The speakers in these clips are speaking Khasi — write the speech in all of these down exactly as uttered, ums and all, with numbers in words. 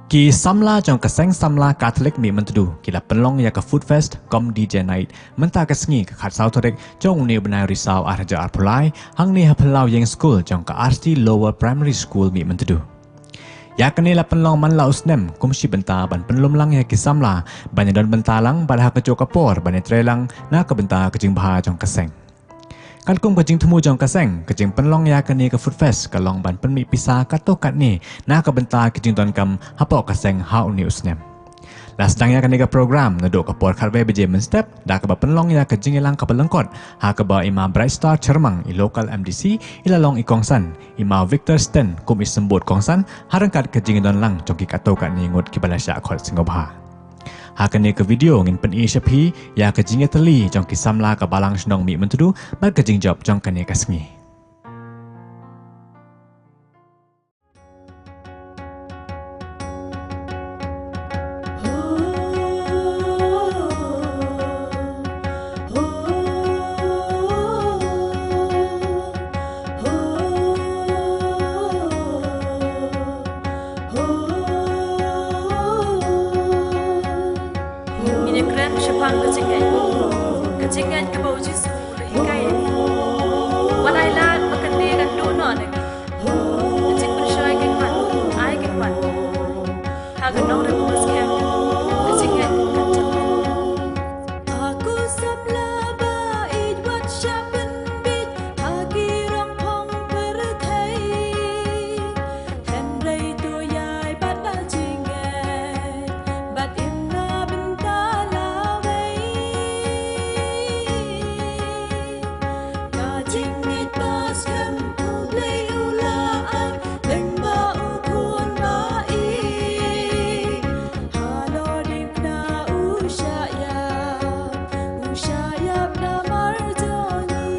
Ki samla jong ka seng samla Katholik Mihmyntdu ki la pynlong ïa ka Food Fest cum D J Night mynta ka sngi ka khatsaw tarik jong une u bnai Risaw arhajar arphew lai hangne ha phyllaw ïing skul jong ka R C Lower Primary School Mihmyntdu. Ïa kane la pynlong man la u snem kum shi bynta ban pynlum lang ïa ki samla ban ïadon bynta lang bad ha kajuh ka por ban ïatrei lang na ka bynta ka jingbha jong ka seng. Katkum ka jingthmu jong ka seng, ka jingpynlong ïa kane ka Food Fest ka long ban pynmih pisa katto katne na ka bynta ki jingdonkam hapoh ka seng ha une u snem. La sdang ïa kane ka program naduh ka por khatwei baje mynstep da kaba pynlong ïa ka jingïalang kaba lyngkot ha kaba i Ma Bright Star Chyrmang, i local M D C, i la long i kongsan, i Ma Victor Sten kum i symbud kongsan ha ryngkat ka jingïadon lang jong ki katto katne ngut kiba la shah khot sngewbha. Ha kane ka video ngin pyni sha phi ïa ka jingïatylli jong ki samla ka Balang Shnong Mihmyntdu bad ka jingjop jong kane ka sngi. Ngin ïakren shaphang ka jingngeit. Ka jingngeit kaba u Jisu u la hikai ïa ngi. Wat ai lad ba kane kan duh noh na ngi. Ka jingpynshoi ka kwah, ai ka kwah. Ha ka nongrim ba skhem, ka jingngeit kan jam. Aku samla ba ïeit wat shah pynbiej ha ki rongphong pyrthei. Hynrei to ïai bat na jingngeit, bat im na bynta lawei. Ka jingngeit ba skhem U Blei u la ai, lyngba u Khun ba ïeit. Halor ding khnang u shah ïap, u shah ïap namar jong ngi.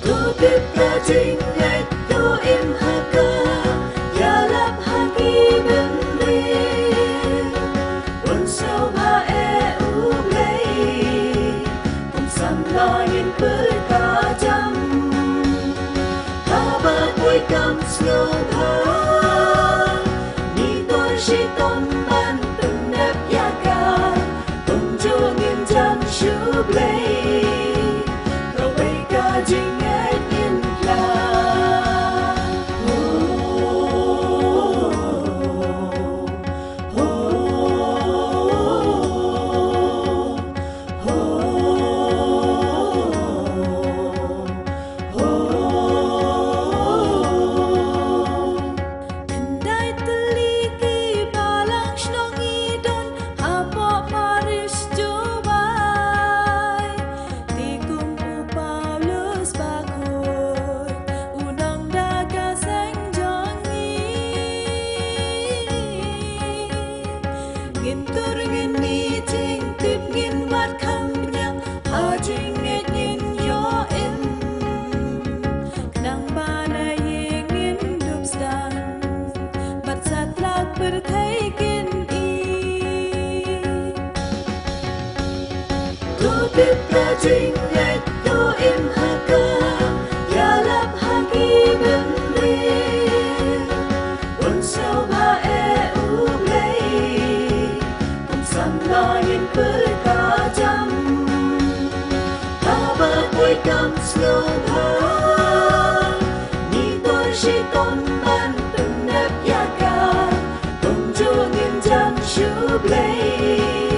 To tip ka jingngeit, to im ha ka, ïalap ha ki bynriew. Un sngewbha eh U Blei, kum samla ngin pyrta jam. Haba poi kam sngewbha, ngi dur shitom ban pyndep ïa ka. Kumjuh ngin jan sha U Blei, kawei ka jingngeit ngin pla. Ho, ho, ho. Khyndai tylli ki balang shnong ngi don hapoh parish Jowai. Te kum u Paulus Bakhuid u nongda ka seng jong ngi. Ngin tur ngin mih jingtip, ngin wad kham bniah, ha jingngeit ngin ïoh im. Khnang ba na ïing ngin dup sdang, bad satlak pyrthei kin ïohi. To tip ka jingngeit, to im ha ka, ïalap ha ki bynriew. Un sngewbha eh U Blei, kum samla ngin pyrta jam. Haba poi kam sngewbha, ngi dur shitom ban pyndep ïa ka. Kumjuh ngin jan sha U Blei,